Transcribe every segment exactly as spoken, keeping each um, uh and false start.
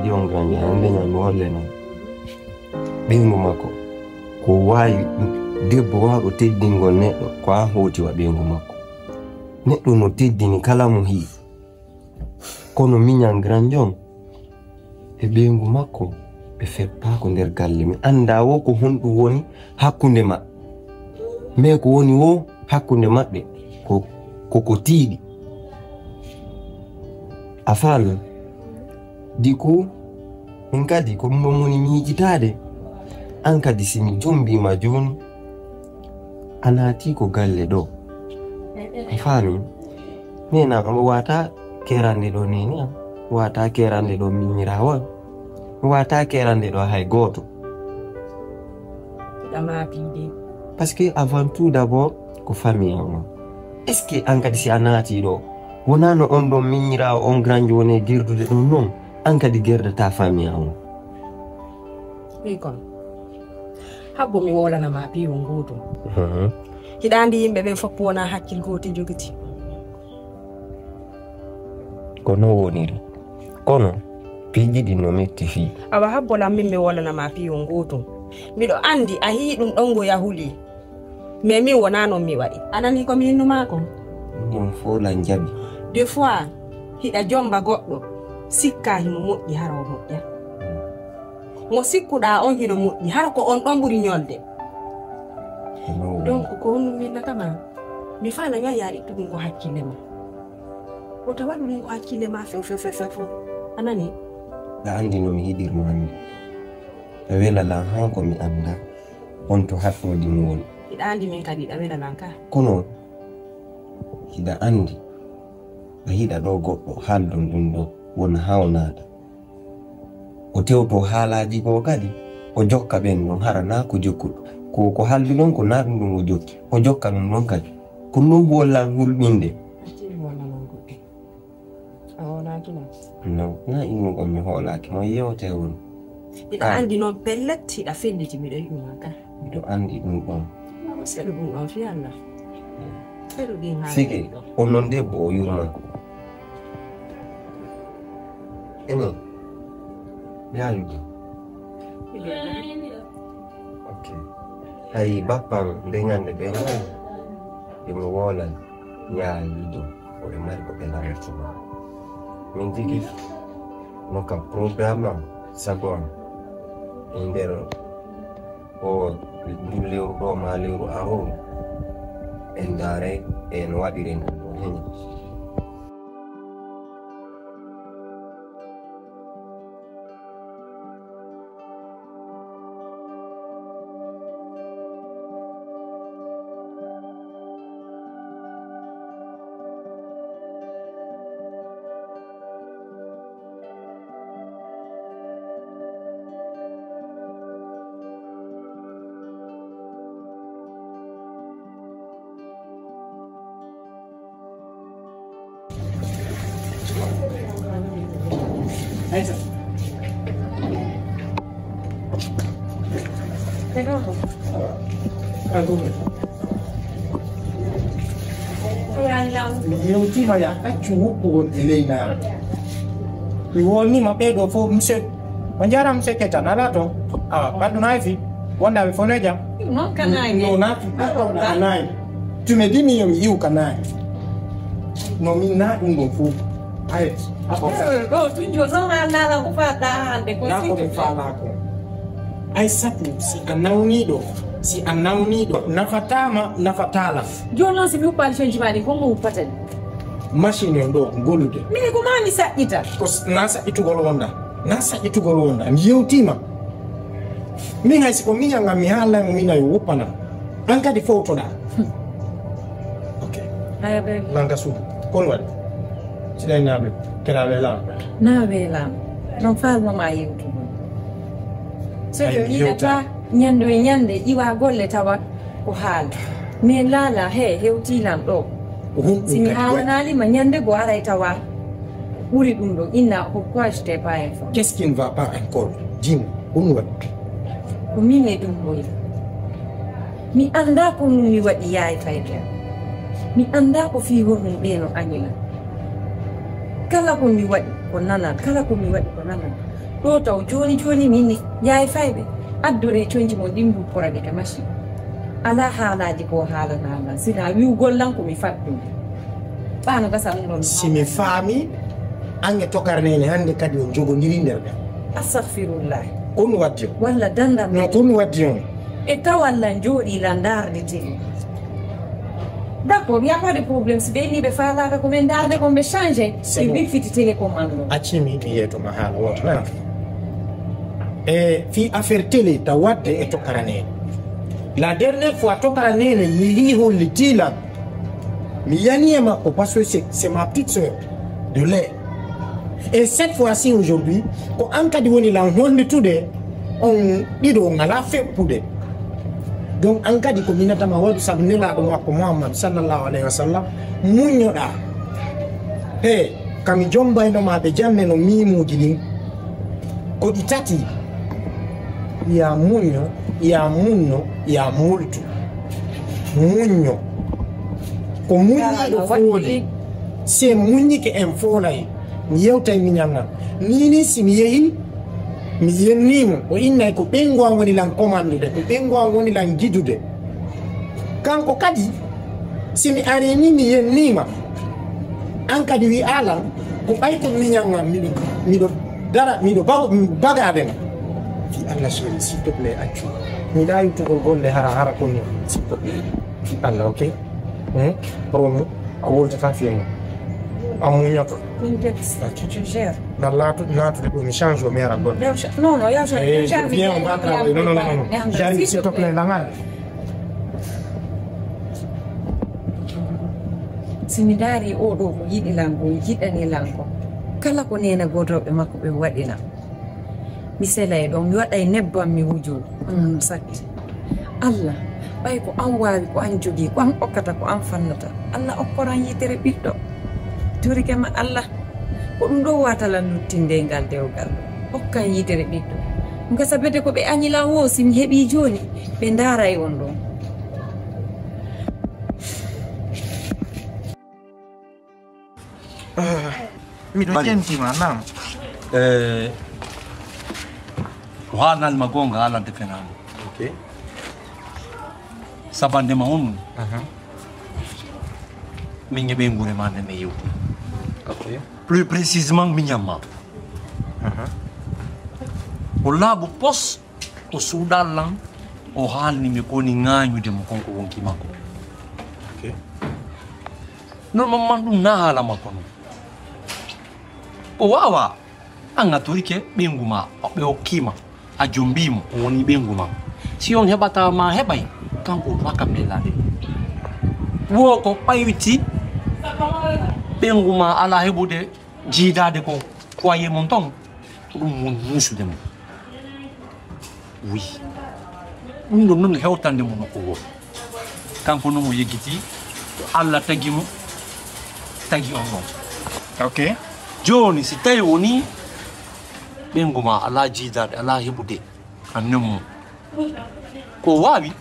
Yon granjan, hande nyan mo holle non. Ɓeyngu makko. Ko waawi debbo waawɗo teddingol neɗɗo, ko an hooti wa ɓeyngu makko. Neɗɗo no teddini kala mo hii. Kono miñan granjon e ɓeyngu makko, ɓe feppaako nder galle. Mi anndaa wo ko honɗum woni hakkunde maɓɓe. Mais ko woni wo hakkunde maɓɓe, ko, ko, ko tiiɗi. A faami? Du coup, min kadi ko ɗum ɗon woni miijitaade. An kadi si mi jombiima jooni, a naati ko galle ɗo. A faami? Nena, omo waata kerande ɗo nene am. Waata kerande ɗo miñiraawo am. Waata kerande ɗo hay gooto. Ɗama piide. Parce que avant tout d'abord, ko famille am on. Est-ce que an kadi si a naati ɗo, wonaa no on ɗon miñiraawo on granjo woni e gerdude ɗon non, an kadi gerdata famille am on? Ɓikkon, habbo mi wolana ma piiwo ngootum. Mhm. Hiɗa andi yimɓe ɓen fof wonaa hakkil gootel jogiti. Ko non woniri. Kono, piiji ɗin no metti fii. Awa habbo lammin mi wolana ma piiwo ngootum. Miɗo andi a hii ɗum ɗon ngo yahuli. Mais min wonaa non mi waɗi. A nanii ko mi innu maa kon? Ɗum fof lan jaɓi. Des fois, hiɗa jomba goɗɗo, sikkaa himo moƴƴi, hara o moƴƴa. Mo sikkuɗaa on hino moƴƴi, hara ko on ɗon ɓuri ñolde. Ko non woni. Donc, ko honɗum mi innata ma? Mi faala yo a ittu ɗum ko hakkille ma. Wota waɗu ɗum ko hakkille ma few, few, few, few, few. A nanii? Aɗa andi no mi yiɗirma mi. A wela lan haa ko mi anda. On to haɗɗoodi mo woni. Hiɗa andi min kadi hiɗa wela lan ka. Kono hiɗa andi a yiɗa ɗo goɗɗo haaldon ɗum ɗo wona haa o naata. O tewto haalaaji goo kadi o jokka ɓen ɗon hara naa ko jokkuɗo. Ko ko haalduɗon ko naa ɗum ɗon o jokki. O jokka ɗum ɗon kadi. Ko ɗum ɗon walla hulɓinde. Acciri walla non goɗɗum. A hoolaaki ma? Non, na innugol mi hoolaaki mo yewte woni. Hiɗa andi noon pellet, hiɗa felliti, miɗo yiɗu ma ka. Miɗo andi ɗum ɗon. Seɗu ɗum ɗon fi Allah. Seɗu ɗin haa sigi, ɗon. On noon debbo o yurma. Ene. Yaalude. Ok. Hay bappam nde ñande ɓe ngoni. Imo woolan. Yaalude. Oɓe mari ko ɓe lamirtuma. Min tigi no ka programme am, sago am, e nder o ndu lewru ɗo ma lewru aroru, en ndaare e no waɗire ndu ɗo hene. Mi yewtima ya accu wuɓɓugol e ley naare. Mi wonnima ɓeeɗo fof, monsieur. On jarama, monsieur Keita, nala toon. Awa, ɓanndu no hay fii. Wonda ɓe fof no e jam. Noon ka naange. No naatu ɗo ka naange. Tumi di mi yo mi iw ka naange. No min na ɗum ɗon fof. Ay. Ɗo tun jooni noon haa naala ko faa ɗaa hannde ko. Na ko mi faalaa ko. Aysatu, si a nawniiɗo, si a nawniiɗo, nafataama, nafataala. Jooni noon si mi uppaali conci maa ɗi, ko mo uppata ɗi? Machine en ɗo, gollude. Mini ko maa mi saƴƴita? Ko s-, na saƴƴitugol wonda. Na saƴƴitugol wonda. Mi yewtiima. Min hay si ko miñal ngal mi haalay mo, miñal yo woppanam. An kadi fowtoɗaa. Hmm. Ok. Haya, baby. Nanga suudu. Kon waɗi? Siɗay naaɓe, kera weelaama. Na weelaama. Non faalno ma yewtugol. So ay, jooni yewta. Yiɗata ñande e ñande iwa golle tawa ko haala. Min laala he hewtilam ɗo. Ko honɗum si mi kadi waɗi? Haalanaali ma ñande goo aray tawa ɓuri ɗum ɗo. Inna, pourquoi je t'ai pas informé? Qu'est-ce qui ne va pas encore? Dis-moi, ko ɗum waɗi? Ko min e ɗum woni. Mi anndaa ko ɗum mi waɗi yaay fayde. Mi anndaa ko fii honɗum ɓee no añi lan. Kala ko mi waɗi ko nanal, kala ko mi waɗi ko nanal. Ɗo taw jooni jooni min ni, yaay fayɓe, addoree conci mon ɗin mbuppora ɗi ka machine. Alaa haalaaji ko haalanaa lan, sinaa wi'ugol lan ko mi faddude. Ɓaano gasa ɗum ɗon. Si mi faami, an e tokara neene hannde kadi on jogondirii nder ɗen. Astagfirullah. Ko ɗum waddi on? Walla dandal. No, ko ɗum waddi on? E tawal lan jooɗii lan ndaarde télé. D'accord, y a pas de problème. Si ɓe inni ɓe faalaaka ko men ndaarde kon, ɓe change. C'est bon. Ɓe wiɗfiti télé kon man ɗon. Acci mi, mi yeeto ma haala wooto nana. E fii affaire télé, taw wadde e tokara neene. La dernière fois, tokara neene, mi yii hollitii lan. Mi yani e makko, parce que c'est, c'est ma petite sœur de lait. Et cette fois-ci, aujourd'hui, ko an kadi woni lan hollitude on ɗiɗo ngalaa feɓɓude. Donc, an kadi ko minatama waɗu sabu Nelaaɗo makko Muhammad sallallahu alayhi wa sallam, muññoɗaa. He, kami jombayno ma ɓe janne no miimuuji ɗin. Ko ɗi tati. Ya muñño, ya munno, ya multu. Muñño. Ko muññiiɗo fooli. Si en muññike en foolay. Mi yewtay miñan an. Nii nii si mi yehii, mi yennii mo. O innay ko ɓeyngu an woni lan komandude, ko ɓeyngu an woni lan jidude. Kanko kadi, si mi arii nii mi yenniima, an kadi wi'aa lan, ko ɓay ko miñan an, miɗo, miɗo dara, miɗo bago, bagaade ma. Fii Allah sori, s'il te plaît, accu. Mi yiɗaa ittugol golle hara, hara ko non, s'il te plaît. Fii Allah, ok? Hmm? Promis, a woltataa fii mo. A muñoto. T'inquiète, je te jure. Na laatu, naatude ɗo mi change o meera golle. Yaw cha-, non, non, yaw cha-, eh, jamais, viens, on va jamais, travailler. Non, non, non, non, non. Jamais, s'il te plaît, langal. Si mi ndaari oo ɗoo ko yiɗi lan ko, yiɗani lan ko, kala ko neenagotooɓe makko ɓe waɗi lan, mi selay ɗon, mi waɗay nebbam mi wujoo. Mm, sakki. Allah, ɓay ko an waawi, ko an jogii, ko an okkata, ko an fannata. Allah okkoran yitere ɓiɗɗo. Torike ma Allah. Ko ɗum ɗoo waata lan luttinde e ngal dewgal. Okkan yitere ɓiɗɗo. Ngasa bete ko ɓe añi lan woo, si mi heɓii jooni, ɓe ndaaray on ɗon. Ah, miɗo Bari. Centima, naam. Eh, ko haalnal ma goonga, haalante fenaande. Ok. Sabande ma on. Aha. Min e ɓeynguure ma nde mi yewti. Ok. Plus précisément, miñan ma. Aha. Ko laaɓu pos, ko suuɗa lan, o haalni mi ko woni ŋaañude mo kon ko wonkii makko. Ok. Normalement, ɗum na haala makko non. O waawaa. An a torike ɓeyngu ma, ɓe okkii ma, a jombii mo, o woni ɓeyngu ma. Si on heɓataa ma heɓay, kanko o faka melaade. Wo ko ɓayti ɓeyngu ma alaa heɓude jiidaade ko foyer mon ton, ko ɗum woni muusude mo. Oui. Ɗum ɗon noon hewtande mo nokku goo. Kanko noon o yejjiti, ko Allah tagi mo, tagi on ɗon. Ok. Jooni, si tawi woni ɓeyngu ma alaa jiidaade, alaa heɓude, a nemmo. Ko waawi,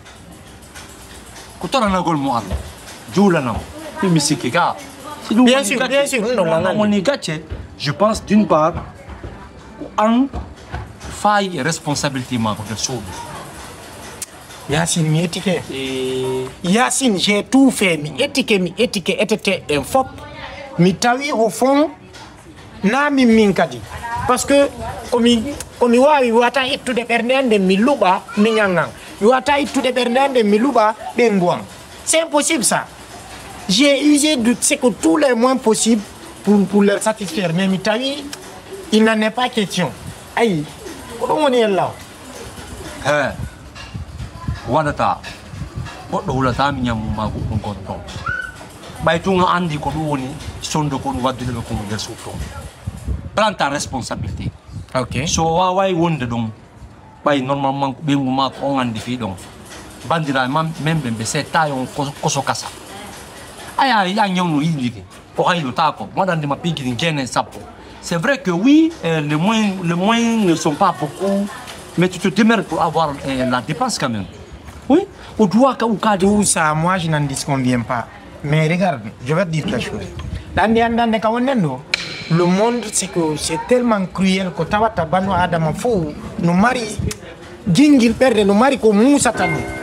ko toranagol mo Allah, juulanamo. Ɗum mi sikki ka. Si ɗum Bien woni sûr, gacce, bien sûr, ɗum ɗon ɗum lanal. Woni gacce, je pense d'une part, ko an faayi e responsabilité maako nder suudu. Yacine, mi etike. E Yacine, j'ai tout fait. Mi etike, mi etike, etete en fop. Mi tawi au fond, na min min kadi. Parce que ko mi, ko mi waawi, mi wata ittude ɓernde an nden mi luɓa miñan an. Mi wata ittude ɓernde an nden mi luɓa ɓeyngu an. C'est impossible ça. J'ai usé de, c'est que tous les moyens possibles pour, pour leur satisfaire. Mais mi tawi, il n'en est pas question. Ayi, ko ɗum woni ella o. He, waɗata. Goɗɗo hulataa miñan mum maa goɗɗum goɗɗo ton. Ɓay tun a anndi ko ɗum woni sonndo ko ɗum waddude ɓe konngol nder suudu ton. Prends ta responsabilité. Ok. So o waaway wonde ɗon, ɓay normalement ko ɓeyngu maa ko on anndi fii ɗon. Banndiraaɓe man, men ɓe, ɓe seettaay on ko, koso kasa. Aya, ya ñawno yiɗi. Ko haylotaako, waɗande ma piiji ɗi jeene sappo. C'est vrai que oui, euh, les moyens, les moyens ne sont pas beaucoup, mais tu te démerdes pour avoir, euh, la dépense quand même. Oui, o duwa ka ukade. Tout ça, moi, je n'en disconviens pas. Mais regarde, je vais te dire quelque chose. Ɗan ndi anndan nde ka wonnen ɗo. Le monde, c'est que c'est tellement cruel ko tawata banu adama fof no mari jingil ɓerde, no mari ko musata mo.